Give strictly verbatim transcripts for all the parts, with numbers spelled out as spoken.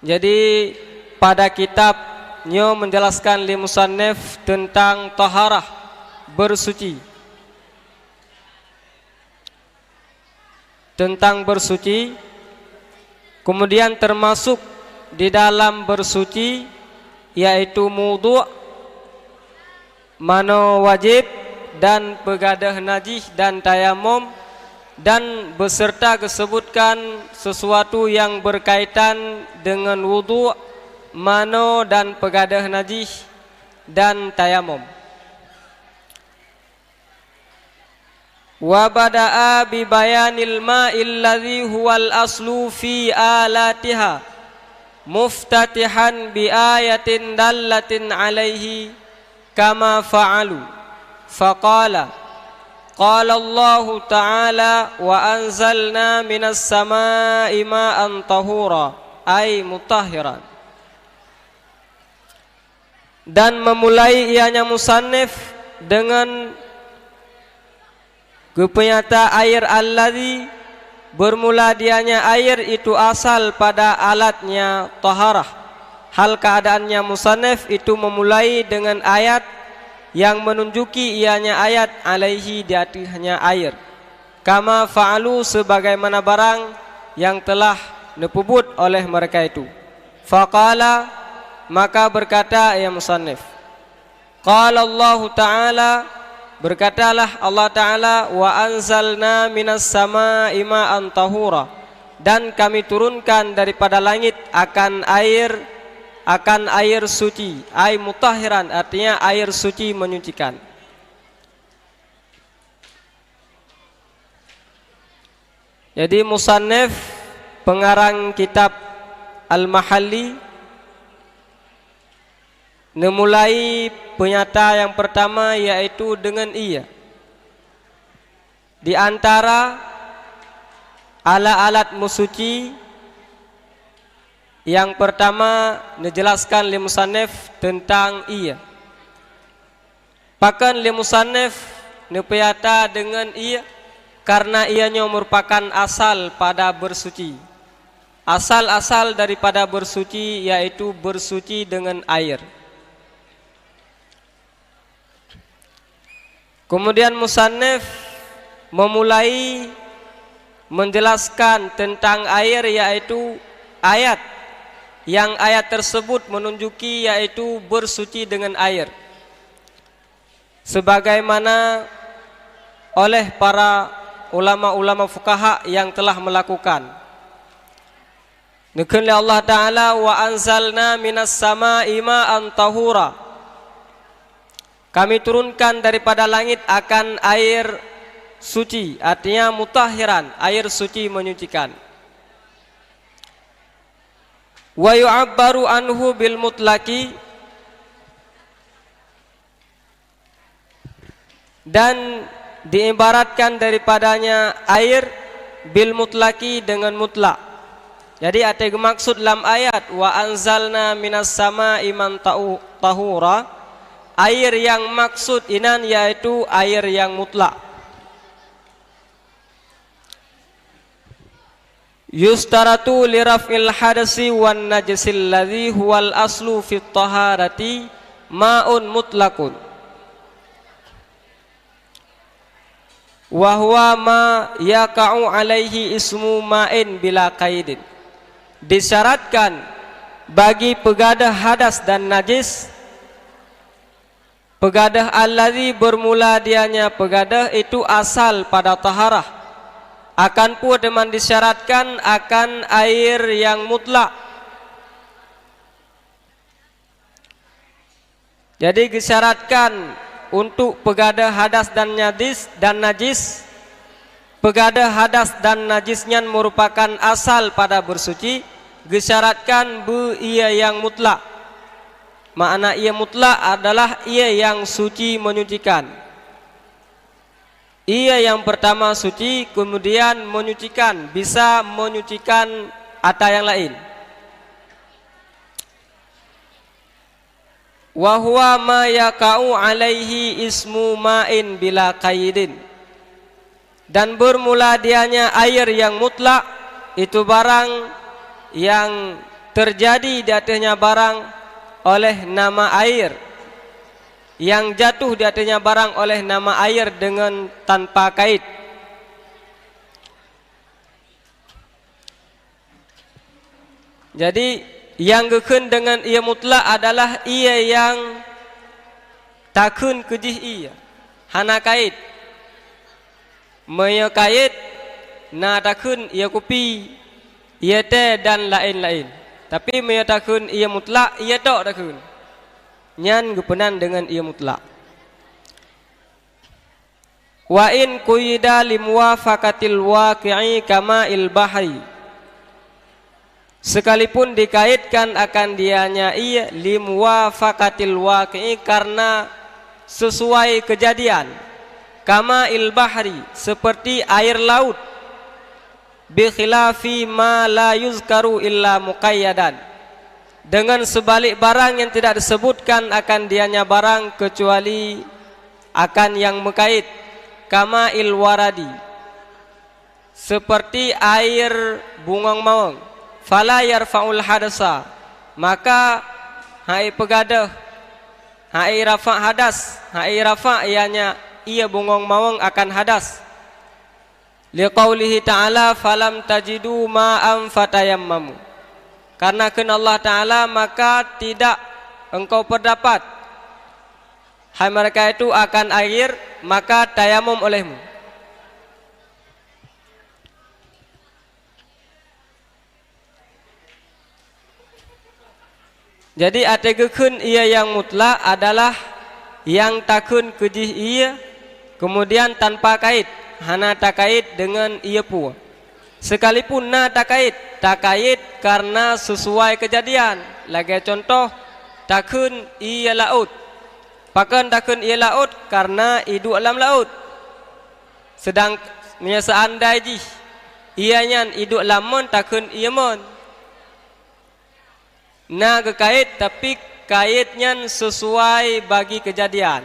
Jadi, pada kitab nyoe menjelaskan lé musannif tentang taharah, bersuci. Tentang bersuci, kemudian termasuk di dalam bersuci, yaitu wudhu, manoe wajéb, dan peugadeuh najih dan tayamum, dan beserta geusebutkan sesuatu yang berkaitan dengan wudhu, manoe dan peugadeuh najih dan tayamum. Wa bada'a bi bayanil ma'il ladzi huwal aslu fi alatiha, muftatihan bi ayatin dallatin alaihi, kama fa'alu. Faqala, qala Allahu ta'ala, "Wa anzalna minas sama'i ma'an tahura," ay mutahhiran. Dan memulai ianya musannif dengan geupeunyata air alladzi, bermula dianya air itu asal pada alatnya taharah. Hal keadaannya musannif itu memulai dengan ayat yang menunjuki ianya ayat alaihi, di atasnya air. Kama fa'alu, sebagaimana barang yang telah neupeubuet oleh mereka itu. Faqala, maka berkata ia musannif, qala Allahu ta'ala, berkatalah Allah Ta'ala, "Wa anzalna minas sama'i ma'an tahura," dan Kami turunkan daripada langit akan air, akan air suci, ay mutahhiran, artinya air suci menyucikan. Jadi, musannif pengarang kitab Al-Mahalli neumulai peunyata nyang peurtama, yaitu deungon ie. Di antara alat-alat meusuci, nyang peurtama neujelaskan lé musannif teuntang ie. Pakon lé musannif neupeunyata deungon ie? Kareuna ie nyoe meurupakan asal pada beursuci. Asal-asal daripada beursuci, yaitu beursuci deungon air. Keumudian musannif meumulai menjelaskan teuntang air, yaitu ayat, nyang ayat teurseubut meununjuki, yaitu beursuci deungon air. Sebagaimana oleh para ulama-ulama fukaha nyang telah meulakukan. Neukheun lé Allah Ta'ala, "Wa anzalna minas sama'i ma'an tahura." Kami turunkan daripada langit akan air suci, artinya mutahhiran, air suci menyucikan. Wa yu'abbaru anhu bil mutlaqi, dan diibaratkan daripadanya air bil mutlaqi, dengan mutlak. Jadi, até geumaksud lam ayat, "Wa anzalna minas sama'i man ta'u-, tahura," air nyang maksud inan yaitu air nyang mutlak. Yustaratu li raf'il hadasi wan najasil ladzi huwal aslu fit taharati ma'un mutlaqun, wa huwa ma yaqa'u alaihi ismu ma'in bila qaidin. Disyaratkan bagi peugadeuh hadas dan najis, peugadeuh alladzi, bermula dianya peugadeuh itu asal pada taharah. Akan peue teuma disyaratkan? Akan air nyang mutlak. Jadi, geusyaratkan untuk peugadeuh hadas dan nyadis, dan najis. Peugadeuh hadas dan najis nyan meurupakan asal pada beursuci, geusyaratkan beu ie nyang mutlak. Makna ie mutlak adalah ie nyang suci menyucikan. Ie nyang peurtama suci, keumudian menyucikan, bisa menyucikan ata nyang laén. Wa huwa ma yaqa'u alaihi ismu ma'in bila qaidin. Dan bermula dianya air nyang mutlak, itu barang nyang terjadi di ateueh nyan barang oleh nama air, nyang jatuh di ateueh nyan barang oleh nama air deungon tanpa kait. Jadi, nyang geukheun deungon ie mutlak adalah ie nyang takheun keu jih ie, hana kait. Meunyoe kait, na takheun ie kupi, ie tée dan laén-laén. Tapi meunyoe takheun ie mutlak, ie tok takheun. Nyan geupeunan deungon ie mutlak. Wa in quyida limuwafaqatil waqi'i kama'il bahri. Sekalipun dikaitkan akan dianya ie limuwafaqatil waqi'i, karena sesuai kejadian, kama'il bahri, seperti air laut, bi khilafi ma la yuzkaru illa muqayyadan, dengan sebalik barang yang tidak disebutkan akan dianya barang kecuali akan yang meukait, kama'il waradi, seperti air bungong mawöng, fala yarfa'ul hadasa, maka hai peugadöh, hai rafa' hadas, hai rafa' ianya ie bungong mawöng akan hadas. Liqaulihi ta'ala, "Falam tajidu ma'an fatayammamu." Karena kheun Allah Ta'ala, "Maka tidak engkau perdapat, hai mereka itu, akan air, maka tayamum olehmu." Jadi, até geukheun ie nyang mutlak adalah nyang takheun keu jih ie, keumudian tanpa kait, hana takait deungon ie peue. Sekalipun na takait, takait karena sesuai keujadian. Lagée cuntoh, takheun ie laôt. Pakon takheun ie laôt? Karena iduek lam laôt. Seudang meunyoe seuandai jih ie nyan iduek lam mon, takheun ie mon. Na geukait, tapi kait nyan sesuai bagi keujadian.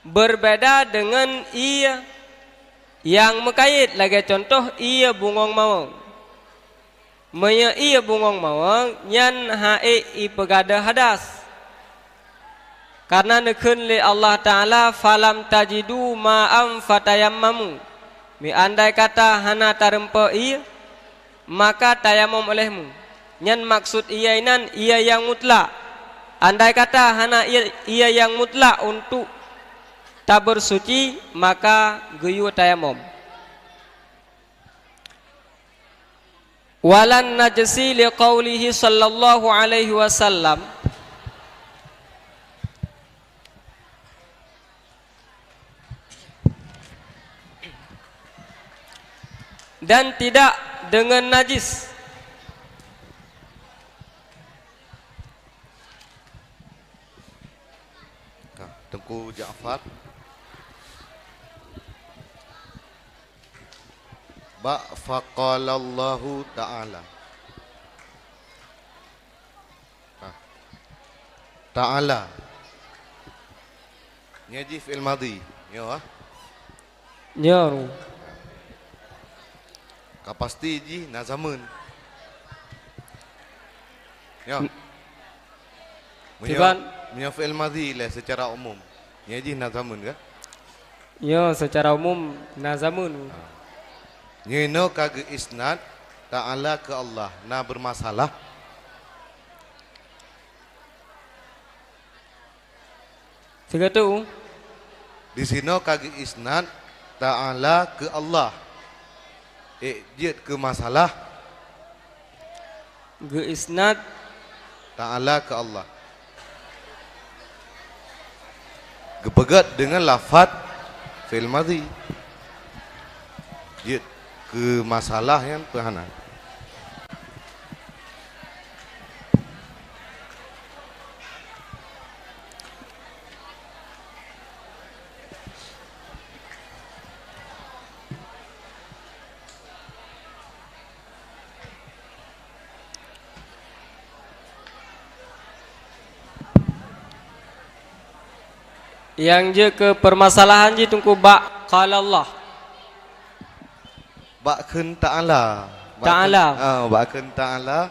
Beubeda deungon ie nyang meukait, lagée cuntoh ie bungong mawöng. Meunyoe ie bungong mawöng, nyan han ék ipeugadöh hadas. Karena neukheun lé Allah Ta'ala, "Falam tajidu ma'an fatayammamu." Meuandai kata hana tareumpok ie, maka tayamum olehmu. Nyan maksud ie inan ie nyang mutlak. Andai kata hana ie, ie nyang mutlak untuk tabeursuci, maka geuyue tayamum. Walan najsi liqaulihi sallallahu alaihi wasallam, dan tidak dengan najis. Ka, Teungku Ja'far. Ba faqalallahu ta'ala. Ka. Ta'ala. Nyoe jih fi'il madhi. Nyoe, ah. Nyoe. Ka pasti jih na zameun. Nyoe. N-, meunyoe, kiban? Meunyoe fi'il madhi lé seucara umum. Nyoe jih na zameun kah? Nyoe seucara umum na zameun. Ha. Nyoe inoe ka geuisnad ta'ala keu Allah, na beurmasalah. Sigoe teuk. Disinoe ka geuisnad ta'ala keu Allah. Ék jeuet keu masalah. Geuisnad ta'ala keu Allah. Geupeugét deungon lafaz fi'il madhi. Jeuet keu masalah nyan peuhana. Nyang jeuet keu peumasalahan jih Teungku bak qala Allah. Bak kheun ta'ala. Ta'ala. Ah, bak kheun ta'ala,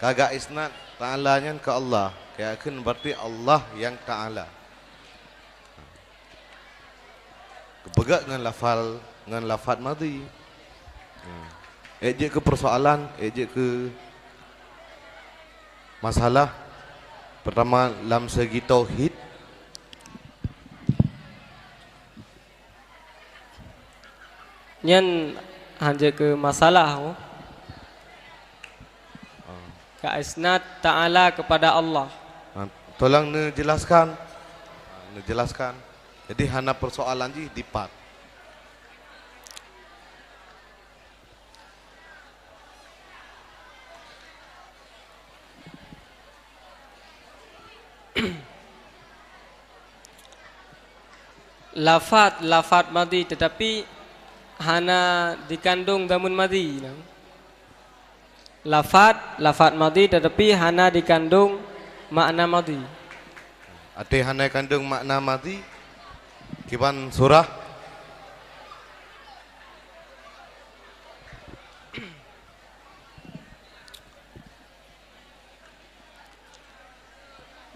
ka geuisnad ta'ala nyan keu Allah. Ka kheun berarti Allah nyang ta'ala. Geupeugah ngon lafal, ngon lafaz madhi. Hmm. Ék jeuet keu persoalan, ék jeuet keu masalah. Pertama, lam segi tauhid. Nyan hana keu masalah, oh. Ah. Ka isnad ta'ala kepada Allah. Ah, tolong neujelaskan. Ah, neujelaskan. Jadi hana persoalan jih dipat. Lafat, lafat madhi, tetapi hana dikandung dhamun madhi, nah. Lafat, lafat madhi, tetapi hana dikandung makna madhi. Até hana kandung makna madhi, kiban surah.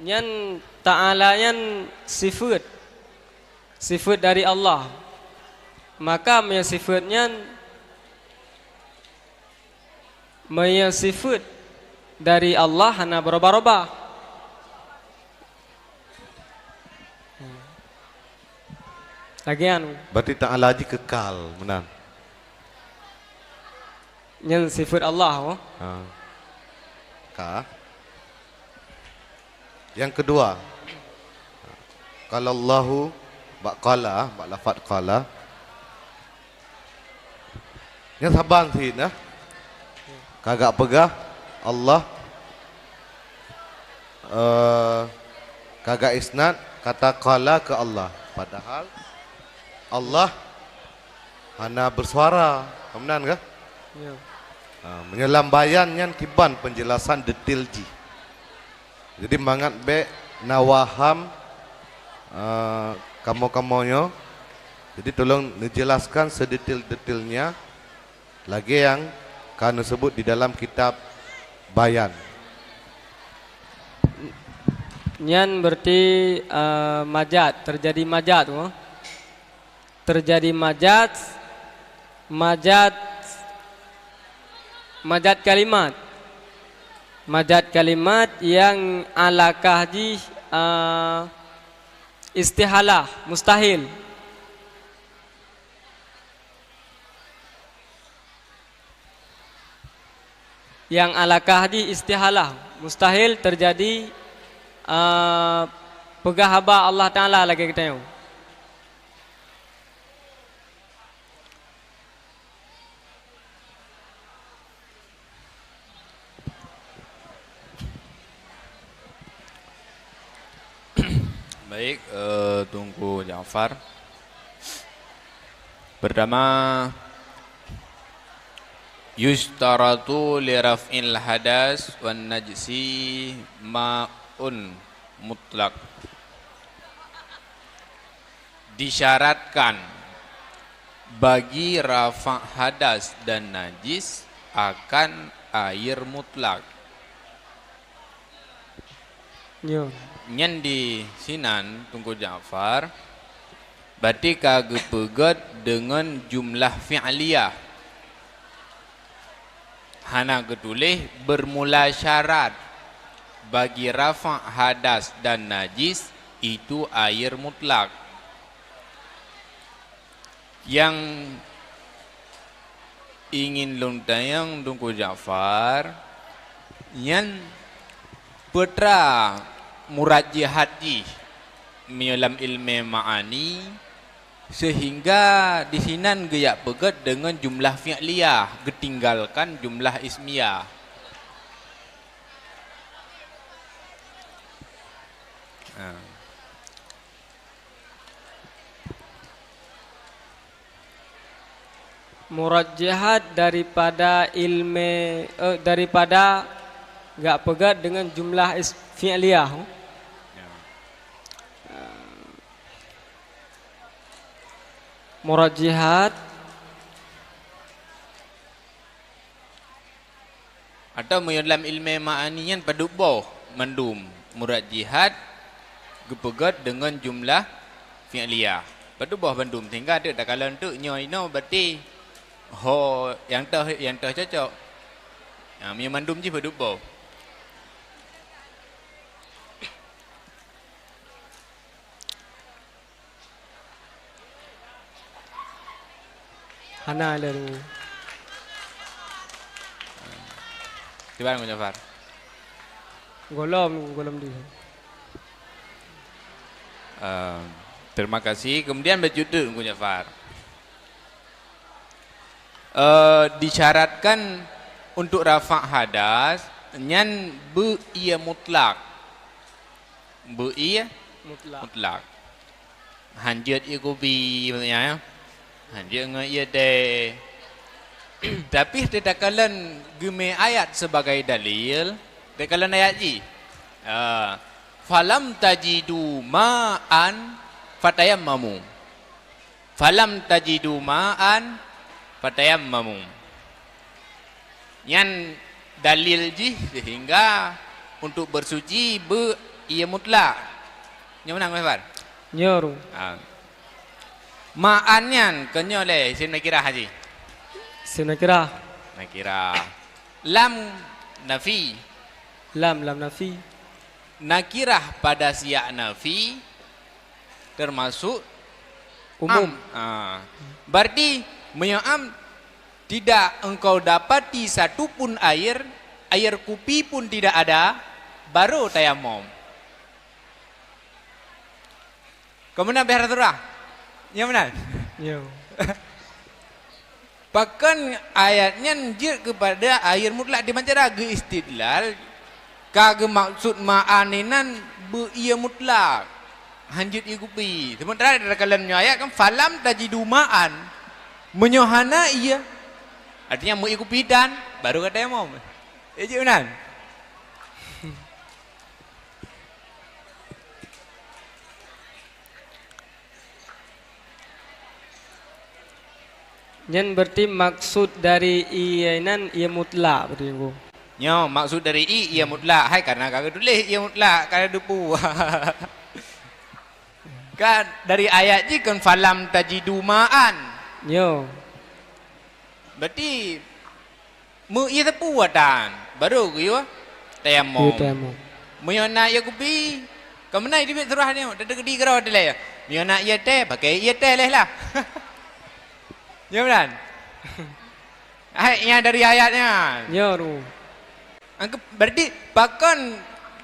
Nyan ta'ala nyan sifeut, sifeut dari Allah. Maka meunyoe sifeut nyan, meunyoe sifeut dari Allah hana berubah-ubah. Lagèe nyan. Berarti ta'ala jih kekal, meunan. Nyan sifeut Allah, oh. Ha. Ka. Yang kedua, qalallahu, bak qala, bak lafaz qala. Nyan saban cit, nah. Ka geupeugah Allah, eh, ka geuisnad kata qala keu Allah. Padahal Allah hana bersuara. Ka meunan kah? Ya. Ha, meunyoe lam bayan nyan kiban penjelasan detail jih. Jadi mangat bèk na waham, eh, kamoe-kamoe nyoe. Jadi tolong neujelaskan sedetail-detailnya lagèe nyang ka neuseubut di dalam kitab Bayan. Nyan berarti, eh, majaz, terjadi majaz, oh. Terjadi majaz, majaz, majaz kalimat. Majaz kalimat nyang alakah jih, eh, istihalah, mustahil. Nyang alakah jih istihalah, mustahil terjadi, eh, peugah haba Allah Ta'ala lagèe geutanyoe. Baik, eh, Teungku Ja'far. Pertama, yusytaratu li raf'il hadas wan najsi ma'un mutlak. Disyaratkan bagi rafa' hadas dan najis akan air mutlak. Nyo. Nyan di sinan, Teungku Ja'far, berarti ka geupeugét deungon jumlah fi'liyah. Hana geutuléh bermula syarat bagi rafa' hadas dan najis itu air mutlak. Nyang ingin lôn tanyong Teungku Ja'far, nyan peue teuma murad jih hadas jih meunyoe lam ilmu ma'ani, sehingga disinan geujak peugét deungon jumlah fi'liyah, geutinggalkan jumlah ismiyah. Ha. Murad jih hadas daripada ilmu, eh, daripada geujak peugét deungon jumlah is-, fi'liyah. Ya. Murad jih hadas Atawa meunyoe lam ilmu ma'ani nyan padub boh mandum murad jihad geupeugét deungon jumlah fi'liyah. Padub boh bandum, sehingga teuk takalon teuk nyoe inoe berarti ho nyang toh, nyang toh cocok. Ha, meunyoe mandum jih padub boh. Hana lé. Cuba Teungku Jafar. Golom, golom di. Eh, terima kasih. Kemudian bacut teuk Teungku Jafar. Eh, disyaratkan untuk rafa' hadas nyan beu ie mutlak. Beu ie Mutlak. mutlak. Hanjeuet ie kupi maksudnya, ya. Hanjeuet ngon ie teh. Tapi teuka lôn geumé ayat sebagai dalil, teuka lôn ayat jih. Ah, "Falam tajidu ma'an fatayammamu." "Falam tajidu ma'an fatayammamu." Nyan dalil jih sehingga untuk bersuci beu ie mutlak. Nyoe meunan, Mak Iqbal? Nyoe, Ru. Ha. Ma'an nyan, keu nyoe lé, isim nakirah jih. Isim nakirah. Nakirah. Lam nafi. Lam, lam nafi. Nakirah pada siyak nafi termasuk Umum. am. Ah. Berarti, meunyoe am, tidak engkau dapati satu pun air, air kupi pun tidak ada, baru tayamum. Keu meunan beh surah? Nyang meunan? Nyo. Pakon ayat nyan jeuet keupada air mutlak, di bancara geu-istidlal, ka geumaksud ma'an inan beu ie mutlak, hanjeuet ie kupi. Sementara dalam nyoe ayat kan, "Falam tajidu ma'an." Meunyoe hana ie, artinya meu ie kupi dan baru ka tayamum. Eh, jeuet meunan? Nyan berarti maksud dari ie nyan ie mutlak, berarti, Teungku. Nyo, maksud dari ie, ie mutlak. Hai, karena ka geutuléh ie mutlak, ka geuteupeu. Kan dari ayat jih kan, "Falam tajidu ma'an." Nyo. Berarti meu ie teupeu atan, baru geuyue tayamum. Geuyue tayamum. Meunyoe na ie kupi, ka meunan di bit surah nyoe, teukeudi keudroe dilée. Meunyoe na ie teh, pakai ie teh lé lah. Nyo meunan? Hai, nyang dari ayat nyan. Nyo, Ru. Angke-, berarti pakon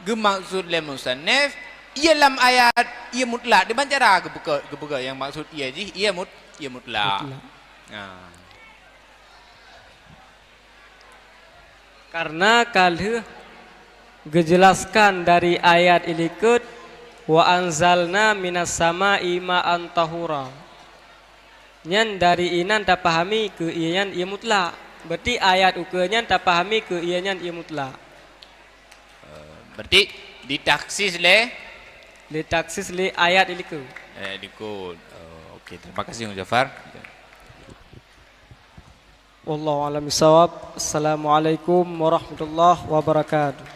geumaksud lé musannif, ie lam ayat, ie mutlak, di bancara geupeugah, geupeugah nyang maksud ie jih, ie mut-, ie mutlak. Mutlak. Nah. Karena ka lheueh geujeulaskan dari ayat ilikot, "Wa anzalna minas sama'i ma'an tahura." Nyan dari inan tapahami keu ie nyan ie mutlak. Berarti ayat ukeue nyan tapahami keu ie nyan ie mutlak. Eh, berarti ditaksis lé? Ditaksis lé ayat ilikot. Eh, ilikot. Oh, okey, terima kasih, Ung Jafar. Wallahu a'lam bishawab. Assalamualaikum warahmatullahi wabarakatuh.